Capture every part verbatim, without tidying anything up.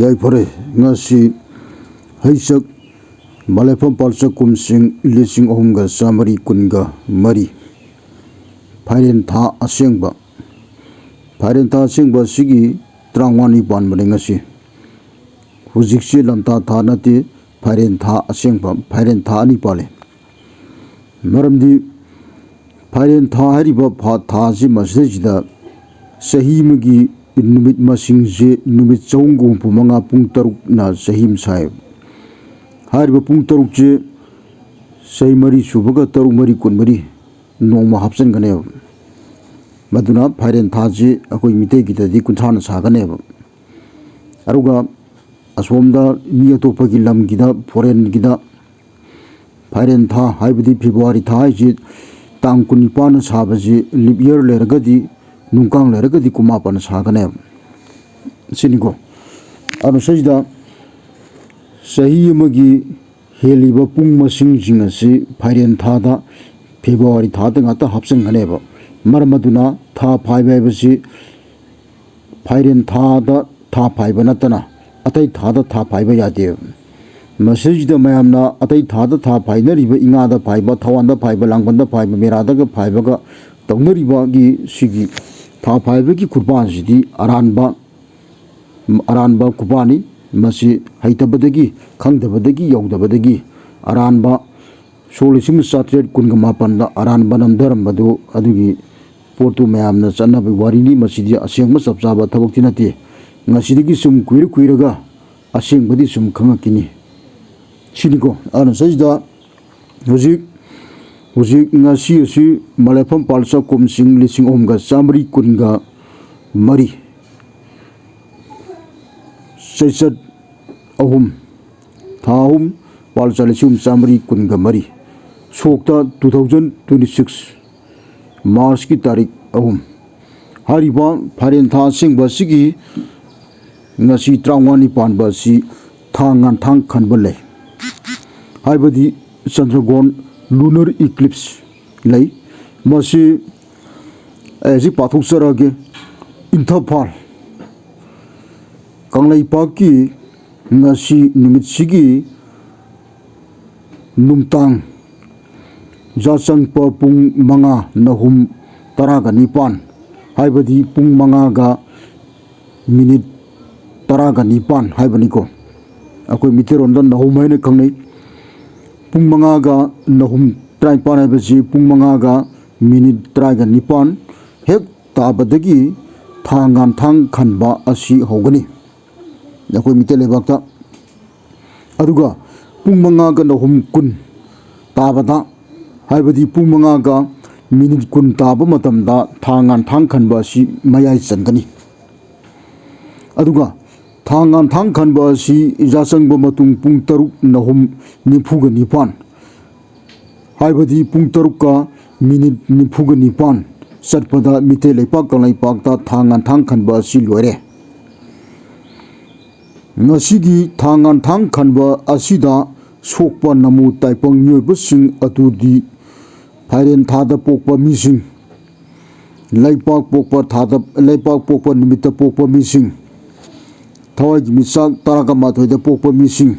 ꯌꯥꯏꯐꯔꯦ꯫ ꯉꯁꯤ ꯍꯩꯁꯛ ꯃꯂꯦꯐꯝ ꯄꯥꯜꯆ ꯀꯨꯝꯁꯤꯡ ꯂꯤꯁꯤꯡ ꯑꯍꯨꯝꯒ ꯆꯥꯃꯔꯤ ꯀꯨꯟꯒ ꯃꯔꯤ, ꯐꯥꯏꯔꯦꯟ ꯊꯥ ꯑꯁꯦꯡꯕ꯫ ꯐꯥꯏꯔꯦꯟ ꯊꯥ ꯑꯁꯦꯡꯕ ꯑꯁꯤꯒꯤ ꯇꯔꯥꯃꯉꯥꯅꯤ ꯄꯥꯟꯕꯅꯤ ꯉꯁꯤ꯫ ꯍꯧꯖꯤꯛꯁꯤ ꯂꯝꯇꯥ ꯊꯥ ꯅꯠꯇꯦ, ꯐꯥꯏꯔꯦꯟ ꯊꯥ ꯑꯁꯦꯡꯕ, ꯐꯥꯏꯔꯦꯟ ꯊꯥ ꯑꯅꯤ ꯄꯥꯜꯂꯤ꯫ ꯃꯔꯝꯗꯤ ꯐꯥꯏꯔꯦꯟ ꯊꯥ ꯍꯥꯏꯔꯤꯕ ꯐꯥ-, ꯊꯥ ꯑꯁꯤ ꯃꯁꯤꯗꯩꯁꯤꯗ ꯆꯍꯤ ꯑꯃꯒꯤ ꯅꯨꯃꯤꯠ ꯃꯁꯤꯡꯁꯦ ꯅꯨꯃꯤꯠ ꯆꯍꯨꯝꯒ ꯍꯨꯝꯐꯨ ꯃꯉꯥ ꯄꯨꯡ ꯇꯔꯨꯛꯅ ꯆꯍꯤ ꯑꯃ ꯁꯥꯏ꯫ ꯍꯥꯏꯔꯤꯕ ꯄꯨꯡ ꯇꯔꯨꯛꯁꯦ ꯆꯍꯤ ꯃꯔꯤ ꯁꯨꯕꯒ ꯇꯔꯨꯛ ꯃꯔꯤ ꯀꯨꯟꯃꯔꯤ ꯅꯣꯡꯃ ꯍꯥꯞꯆꯤꯟꯒꯅꯦꯕ꯫ ꯃꯗꯨꯅ ꯐꯥꯏꯔꯦꯟ ꯊꯥꯁꯤ ꯑꯩꯈꯣꯏ ꯃꯤꯇꯩꯒꯤꯗꯗꯤ ꯀꯨꯟꯊ꯭ꯔꯥꯅ ꯁꯥꯒꯅꯦꯕ꯫ ꯑꯗꯨꯒ ꯑꯁꯣꯝꯗ ꯃꯤ ꯑꯇꯣꯞꯄꯒꯤ ꯂꯝꯒꯤꯗ, ꯐꯣꯔꯦꯟꯒꯤꯗ ꯐꯥꯏꯔꯦꯟ ꯊꯥ ꯍꯥꯏꯕꯗꯤ ꯐꯦꯕ꯭ꯔꯨꯋꯥꯔꯤ ꯊꯥ ꯍꯥꯏꯁꯤ ꯇꯥꯡ ꯀꯨꯟꯅꯤꯄꯥꯟꯅ ꯁꯥꯕꯁꯤ ꯂꯤꯞ ꯏꯌꯔ ꯂꯩꯔꯒꯗꯤ, ꯅꯨꯡꯀꯥꯡ ꯂꯩꯔꯒꯗꯤ ꯀꯨꯟꯃꯥꯄꯟꯅ ꯁꯥꯒꯅꯦꯕ꯫ ꯁꯤꯅꯤꯀꯣ꯫ ꯑꯗꯨꯅ ꯁꯤꯗꯩꯁꯤꯗ ꯆꯍꯤ ꯑꯃꯒꯤ ꯍꯦꯜꯂꯤꯕ ꯄꯨꯡ ꯃꯁꯤꯡꯁꯤꯡ ꯑꯁꯤ ꯐꯥꯏꯔꯦꯟ ꯊꯥꯗ, ꯐꯦꯕ꯭ꯔꯨꯋꯥꯔꯤ ꯊꯥꯗ ꯉꯥꯛꯇ ꯍꯥꯞꯆꯤꯟꯒꯅꯦꯕ꯫ ꯃꯔꯝ ꯑꯗꯨꯅ ꯊꯥ ꯐꯥꯏꯕ ꯍꯥꯏꯕꯁꯤ ꯐꯥꯏꯔꯦꯟ ꯊꯥꯗ ꯊꯥ ꯐꯥꯏꯕ ꯅꯠꯇꯅ ꯑꯇꯩ ꯊꯥꯗ ꯊꯥ ꯐꯥꯏꯕ ꯌꯥꯗꯦ꯫ ꯃꯁꯤꯁꯤꯗ ꯃꯌꯥꯝꯅ ꯑꯇꯩ ꯊꯥꯗ ꯊꯥ ꯐꯥꯏꯅꯔꯤꯕ, ꯏꯉꯥꯗ ꯐꯥꯏꯕ, ꯊꯧꯋꯥꯟꯗ ꯐꯥꯏꯕ, ꯂꯥꯡꯕꯟꯗ ꯐꯥꯏꯕ, ꯃꯦꯔꯥꯗꯒ ꯐꯥꯏꯕꯒ ꯇꯧꯅꯔꯤꯕꯒꯤ ꯁꯤꯒꯤ ꯊꯥ ꯐꯥꯏꯕꯒꯤ ꯈꯨꯠꯄꯥꯟꯁꯤꯗꯤ ꯑꯔꯥꯟꯕ, ꯑꯔꯥꯟꯕ ꯈꯨꯄꯥꯅꯤ꯫ ꯃꯁꯤ ꯍꯩꯇꯕꯗꯒꯤ, ꯈꯪꯗꯕꯗꯒꯤ, ꯌꯧꯗꯕꯗꯒꯤ ꯑꯔꯥꯟꯕ ꯁꯣꯛ ꯂꯤꯁꯤꯡ ꯆꯥꯇ꯭ꯔꯦꯠ ꯀꯨꯟꯒ ꯃꯥꯄꯟꯗ ꯑꯔꯥꯟꯕ ꯅꯝꯊꯔꯝꯕꯗꯨ, ꯑꯗꯨꯒꯤ ꯄꯣꯠꯇꯨ ꯃꯌꯥꯝꯅ ꯆꯠꯅꯕꯒꯤ ꯋꯥꯔꯤꯅꯤ꯫ ꯃꯁꯤꯗꯤ ꯑꯁꯦꯡꯕ ꯆꯞ ꯆꯥꯕ ꯊꯕꯛꯇꯤ ꯅꯠꯇꯦ꯫ ꯉꯁꯤꯗꯒꯤ ꯁꯨꯝ ꯀꯨꯏꯔ ꯀꯨꯏꯔꯒ ꯑꯁꯦꯡꯕꯗꯤ ꯁꯨꯝ ꯈꯪꯉꯛꯈꯤꯅꯤ꯫ ꯁꯤꯅꯤꯀꯣ꯫ ꯑꯗꯨꯅ ꯁꯤꯗꯩꯁꯤꯗ ꯍꯧꯖꯤꯛ, ꯍꯧꯖꯤꯛ ꯉꯁꯤ ꯑꯁꯤ ꯃꯂꯦꯐꯝ ꯄꯥꯜꯆ ꯀꯨꯝꯁꯤꯡ ꯂꯤꯁꯤꯡ ꯑꯍꯨꯝꯒ ꯆꯥꯃꯔꯤ ꯀꯨꯟꯒ ꯃꯔꯤ, ꯆꯩꯆꯠ ꯑꯍꯨꯝ, ꯊꯥ ꯑꯍꯨꯝ, ꯄꯥꯜꯆ ꯂꯤꯁꯤꯡ ꯑꯍꯨꯝ ꯆꯥꯃꯔꯤ ꯀꯨꯟꯒ ꯃꯔꯤ, ꯁꯣꯛꯇ two thousand twenty six, ꯃꯥꯔꯆꯀꯤ ꯇꯥꯔꯤꯛ ꯑꯍꯨꯝ꯫ ꯍꯥꯏꯔꯤꯕ ꯐꯥꯏꯔꯦꯟ ꯊꯥ ꯑꯁꯦꯡꯕ ꯑꯁꯤꯒꯤ ꯉꯁꯤ ꯇꯔꯥꯃꯉꯥꯅꯤ ꯄꯥꯟꯕ ꯑꯁꯤ ꯊꯥ ꯉꯥꯟꯊꯥꯡ ꯈꯟꯕ ꯂꯩ, ꯍꯥꯏꯕꯗꯤ ꯆꯟꯗ꯭ꯔꯒꯣꯟ, lunar eclipse, ꯂꯩ꯫ ꯃꯁꯤ ꯑꯩ ꯍꯧꯖꯤꯛ ꯄꯥꯊꯣꯛꯆꯔꯛꯑꯒꯦ꯫ ꯏꯟꯊꯐꯥꯜ ꯀꯪꯂꯩꯄꯥꯛꯀꯤ ꯉꯁꯤ ꯅꯨꯃꯤꯠꯁꯤꯒꯤ ꯅꯨꯡꯗꯥꯡ ꯌꯥꯆꯪꯄ ꯄꯨꯡ ꯃꯉꯥ ꯅꯍꯨꯝ ꯇꯔꯥꯒ ꯅꯤꯄꯥꯟ, ꯍꯥꯏꯕꯗꯤ ꯄꯨꯡ ꯃꯉꯥꯒ ꯃꯤꯅꯤꯠ ꯇꯔꯥꯒ ꯅꯤꯄꯥꯟ ꯍꯥꯏꯕꯅꯤꯀꯣ꯫ ꯑꯩꯈꯣꯏ ꯃꯤꯇꯩꯔꯣꯟꯗ ꯅꯍꯨꯝ ꯍꯥꯏꯅ ꯈꯪꯅꯩ꯫ ꯄꯨꯡ ꯃꯉꯥꯒ ꯅꯍꯨꯝ ꯇꯔꯥꯅꯤꯄꯥꯟ ꯍꯥꯏꯕꯁꯤ ꯄꯨꯡ ꯃꯉꯥꯒ ꯃꯤꯅꯤꯠ ꯇꯔꯥꯒ ꯅꯤꯄꯥꯟ ꯍꯦꯛ ꯇꯥꯕꯗꯒꯤ ꯊꯥ ꯉꯥꯟꯊꯥꯡ ꯈꯟꯕ ꯑꯁꯤ ꯍꯧꯒꯅꯤ꯫ ꯑꯩꯈꯣꯏ ꯃꯤꯇꯩ ꯂꯩꯕꯥꯛꯇ꯫ ꯑꯗꯨꯒ ꯄꯨꯡ ꯃꯉꯥꯒ ꯅꯍꯨꯝ ꯀꯨꯟ ꯇꯥꯕꯗ, ꯍꯥꯏꯕꯗꯤ ꯄꯨꯡ ꯃꯉꯥꯒ ꯃꯤꯅꯤꯠ ꯀꯨꯟ ꯇꯥꯕ ꯃꯇꯝꯗ ꯊꯥ ꯉꯥꯟꯊꯥꯡ ꯈꯟꯕ ꯑꯁꯤ ꯃꯌꯥꯏ ꯆꯟꯒꯅꯤ꯫ ꯑꯗꯨꯒ ꯊꯥ ꯉꯥꯟꯊꯥꯡ ꯈꯟꯕ ꯑꯁꯤ ꯌꯥꯆꯪꯕ ꯃꯇꯨꯡ ꯄꯨꯡ ꯇꯔꯨꯛ ꯅꯍꯨꯝ ꯅꯤꯐꯨꯒ ꯅꯤꯄꯥꯟ, ꯍꯥꯏꯕꯗꯤ ꯄꯨꯡ ꯇꯔꯨꯛꯀ ꯃꯤꯅꯤꯠ ꯅꯤꯐꯨꯒ ꯅꯤꯄꯥꯟ ꯆꯠꯄꯗ ꯃꯤꯇꯩ ꯂꯩꯄꯥꯛ ꯀꯪꯂꯩꯄꯥꯛꯇ ꯊꯥ ꯉꯥꯟꯊꯥꯡ ꯈꯟꯕ ꯑꯁꯤ ꯂꯣꯏꯔꯦ꯫ ꯉꯁꯤꯒꯤ ꯊꯥ ꯉꯥꯟꯊꯥꯡ ꯈꯟꯕ ꯑꯁꯤꯗ ꯁꯣꯛꯄ ꯅꯃꯨ ꯇꯥꯏꯄꯪ ꯃꯤꯑꯣꯏꯕꯁꯤꯡ ꯑꯗꯨꯗꯤ ꯐꯥꯏꯔꯦꯟ ꯊꯥꯗ ꯄꯣꯛꯄ ꯃꯤꯁꯤꯡ, ꯂꯩꯄꯥꯛ ꯄꯣꯛꯄ ꯊꯥꯗ, ꯂꯩꯄꯥꯛ ꯄꯣꯛꯄ ꯅꯨꯃꯤꯠꯇ ꯄꯣꯛꯄ ꯃꯤꯁꯤꯡ, ꯊꯋꯥꯏꯒꯤ ꯃꯤꯆꯥꯛ ꯇꯔꯥꯒ ꯃꯥꯊꯣꯏꯗ ꯄꯣꯛꯄ ꯃꯤꯁꯤꯡ,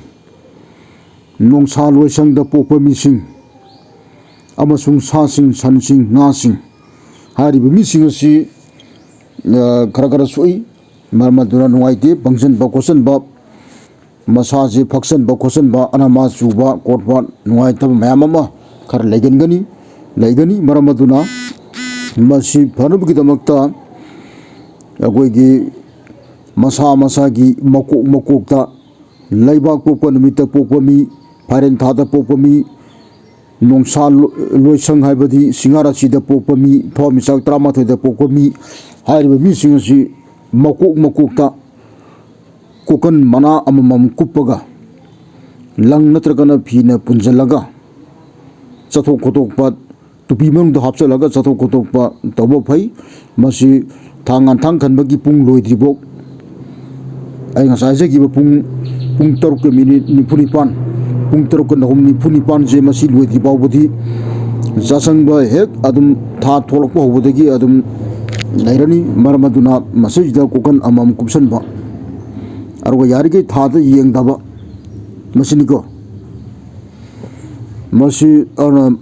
ꯅꯣꯡꯁꯥ ꯂꯣꯏꯁꯪꯗ ꯄꯣꯛꯄ ꯃꯤꯁꯤꯡ, ꯑꯃꯁꯨꯡ ꯁꯥꯁꯤꯡ, ꯁꯟꯁꯤꯡ, ꯉꯥꯁꯤꯡ ꯍꯥꯏꯔꯤꯕ ꯃꯤꯁꯤꯡ ꯑꯁꯤ, ꯑ, ꯈꯔ ꯈꯔ ꯁꯣꯛꯏ꯫ ꯃꯔꯝ ꯑꯗꯨꯅ ꯅꯨꯡꯉꯥꯏꯇꯦ, ꯄꯪꯁꯤꯟꯕ ꯈꯣꯠꯆꯟꯕ, ꯃꯁꯥꯁꯦ ꯐꯛꯆꯟꯕ ꯈꯣꯠꯆꯟꯕ, ꯑꯅꯥꯃ ꯆꯨꯕ ꯈꯣꯠꯄ, ꯅꯨꯡꯉꯥꯏꯇꯕ ꯃꯌꯥꯝ ꯑꯃ ꯈꯔ ꯂꯩꯒꯟꯒꯅꯤ, ꯂꯩꯒꯅꯤ꯫ ꯃꯔꯝ ꯑꯗꯨꯅ ꯃꯁꯤ ꯐꯅꯕꯒꯤꯗꯃꯛꯇ ꯑꯩꯈꯣꯏꯒꯤ ꯃꯁꯥ ꯃꯁꯥꯒꯤ ꯃꯀꯣꯛ ꯃꯀꯣꯛꯇ ꯂꯩꯕꯥꯛ ꯄꯣꯛꯄ ꯅꯨꯃꯤꯠꯇ ꯄꯣꯛꯄ ꯃꯤ, ꯐꯥꯏꯔꯦꯟ ꯊꯥꯗ ꯄꯣꯛꯄ ꯃꯤ, ꯅꯣꯡꯁꯥ ꯂꯣ-, ꯂꯣꯏꯁꯪ ꯍꯥꯏꯕꯗꯤ ꯁꯤꯡꯍꯥ ꯔꯥꯁꯤꯗ ꯄꯣꯛꯄ ꯃꯤ, ꯊꯋꯥꯟꯃꯤꯆꯥꯛ ꯇꯔꯥꯃꯥꯊꯣꯏꯗ ꯄꯣꯛꯄ ꯃꯤ ꯍꯥꯏꯔꯤꯕ ꯃꯤꯁꯤꯡ ꯑꯁꯤ ꯃꯀꯣꯛ ꯃꯀꯣꯛꯇ ꯀꯣꯀꯟ ꯃꯅꯥ ꯑꯃꯃꯝ ꯀꯨꯞꯄꯒ ꯂꯪ ꯅꯠꯇ꯭ꯔꯒꯅ ꯐꯤꯅ ꯄꯨꯟꯁꯤꯜꯂꯒ ꯆꯠꯊꯣꯛ ꯈꯣꯠꯇꯣꯛꯄ, ꯇꯨꯄꯤ ꯃꯅꯨꯡꯗ ꯍꯥꯞꯆꯤꯜꯂꯒ ꯆꯠꯊꯣꯛ ꯈꯣꯠꯇꯣꯛꯄ ꯇꯧꯕ ꯐꯩ꯫ ꯃꯁꯤ ꯊꯥ ꯉꯥꯟꯊꯥꯡ ꯈꯟꯕꯒꯤ ꯄꯨꯡ ꯂꯣꯏꯗ꯭ꯔꯤꯐꯥꯎ, ꯑꯩ ꯉꯁꯥꯏ ꯍꯥꯏꯖꯈꯤꯕ ꯄꯨꯡ, ꯄꯨꯡ ꯇꯔꯨꯛꯀ ꯃꯤꯅꯤꯠ ꯅꯤꯐꯨ ꯅꯤꯄꯥꯟ, ꯄꯨꯡ ꯇꯔꯨꯛꯀ ꯅꯍꯨꯝ ꯅꯤꯐꯨ ꯅꯤꯄꯥꯟꯁꯦ ꯃꯁꯤ ꯂꯣꯏꯗ꯭ꯔꯤ ꯐꯥꯎꯕꯗꯤ ꯌꯥꯆꯪꯕ ꯍꯦꯛ ꯑꯗꯨꯝ ꯊꯥ ꯊꯣꯛꯂꯛꯄ ꯍꯧꯕꯗꯒꯤ ꯑꯗꯨꯝ ꯂꯩꯔꯅꯤ꯫ ꯃꯔꯝ ꯑꯗꯨꯅ ꯃꯁꯤꯗ ꯀꯣꯀꯟ ꯑꯃꯃꯝ ꯀꯨꯞꯁꯟꯕ, ꯑꯗꯨꯒ ꯌꯥꯔꯤꯈꯩ ꯊꯥꯗ ꯌꯦꯡꯗꯕ, ꯃꯁꯤꯅꯤꯀꯣ꯫ ꯃꯁꯤ ꯑꯗꯨꯅ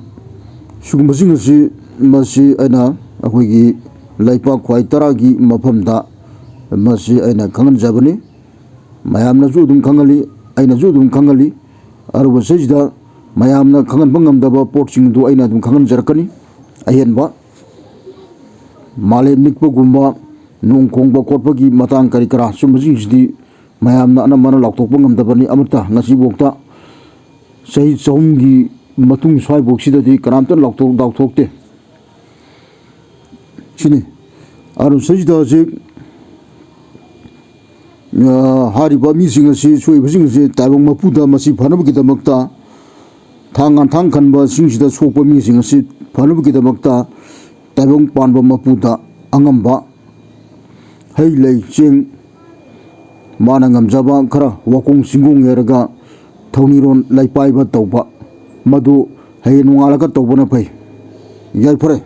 ꯁꯤꯒꯨꯝꯕꯁꯤꯡ ꯑꯁꯤ, ꯃꯁꯤ ꯑꯩꯅ ꯑꯩꯈꯣꯏꯒꯤ ꯂꯩꯄꯥꯛ ꯈ꯭ꯋꯥꯏ ꯇꯔꯥꯒꯤ ꯃꯐꯝꯗ ꯃꯁꯤ ꯑꯩꯅ ꯈꯪꯍꯟꯖꯕꯅꯤ꯫ ꯃꯌꯥꯝꯅꯁꯨ ꯑꯗꯨꯝ ꯈꯪꯍꯜꯂꯤ, ꯑꯩꯅꯁꯨ ꯑꯗꯨꯝ ꯈꯪꯍꯜꯂꯤ꯫ ꯑꯗꯨꯕꯨ ꯁꯤꯁꯤꯗ ꯃꯌꯥꯝꯅ ꯈꯪꯍꯟꯕ ꯉꯝꯗꯕ ꯄꯣꯠꯁꯤꯡꯗꯨ ꯑꯩꯅ ꯑꯗꯨꯝ ꯈꯪꯍꯟꯖꯔꯛꯀꯅꯤ꯫ ꯑꯍꯦꯟꯕ ꯃꯥꯂꯦꯝ ꯅꯤꯛꯄꯒꯨꯝꯕ, ꯅꯣꯡ ꯈꯣꯡꯕ ꯈꯣꯠꯄꯒꯤ ꯃꯇꯥꯡ ꯀꯔꯤ ꯀꯔꯥ ꯁꯨꯝꯕꯁꯤꯡꯁꯤꯗꯤ ꯃꯌꯥꯝꯅ ꯑꯅꯝꯕꯅ ꯂꯥꯎꯊꯣꯛꯄ ꯉꯝꯗꯕꯅꯤ꯫ ꯑꯃꯠꯇ ꯉꯁꯤꯐꯥꯎꯗ ꯆꯍꯤ ꯆꯍꯨꯝꯒꯤ ꯃꯇꯨꯡ ꯁ꯭ꯋꯥꯏꯐꯥꯎꯁꯤꯗꯗꯤ ꯀꯅꯥꯝꯇ ꯂꯥꯎꯊꯣꯛ-, ꯂꯥꯎꯊꯣꯛꯇꯦ꯫ ꯁꯤꯅꯤ꯫ ꯑꯗꯨ ꯁꯤꯗꯩꯁꯤꯗ ꯍꯧꯖꯤꯛ, ꯑ, ꯍꯥꯏꯔꯤꯕ ꯃꯤꯁꯤꯡ ꯑꯁꯤ, ꯁꯣꯛꯏꯕꯁꯤꯡ ꯑꯁꯤ ꯇꯥꯏꯕꯪ ꯃꯄꯨꯗ ꯃꯁꯤ ꯐꯅꯕꯒꯤꯗꯃꯛꯇ, ꯊꯥꯡ ꯉꯥꯟꯊꯥꯡ ꯈꯟꯕꯁꯤꯡꯁꯤꯗ ꯁꯣꯛꯄ ꯃꯤꯁꯤꯡ ꯑꯁꯤ ꯐꯅꯕꯒꯤꯗꯃꯛꯇ ꯇꯥꯏꯕꯪ ꯄꯥꯟꯕ ꯃꯄꯨꯗ ꯑꯉꯝꯕ ꯍꯩ ꯂꯩ ꯆꯦꯡ ꯃꯥꯅ ꯉꯝꯖꯕ ꯈꯔ ꯋꯥꯀꯣꯡ ꯆꯤꯡꯒꯣꯡ ꯌꯩꯔꯒ ꯊꯧꯅꯤꯔꯣꯟ ꯂꯩꯄꯥꯏꯕ ꯇꯧꯕ, ꯃꯗꯨ ꯍꯌꯦꯡ ꯅꯣꯡꯉꯥꯜꯂꯒ ꯇꯧꯕꯅ ꯐꯩ꯫ ꯌꯥꯏꯐꯔꯦ꯫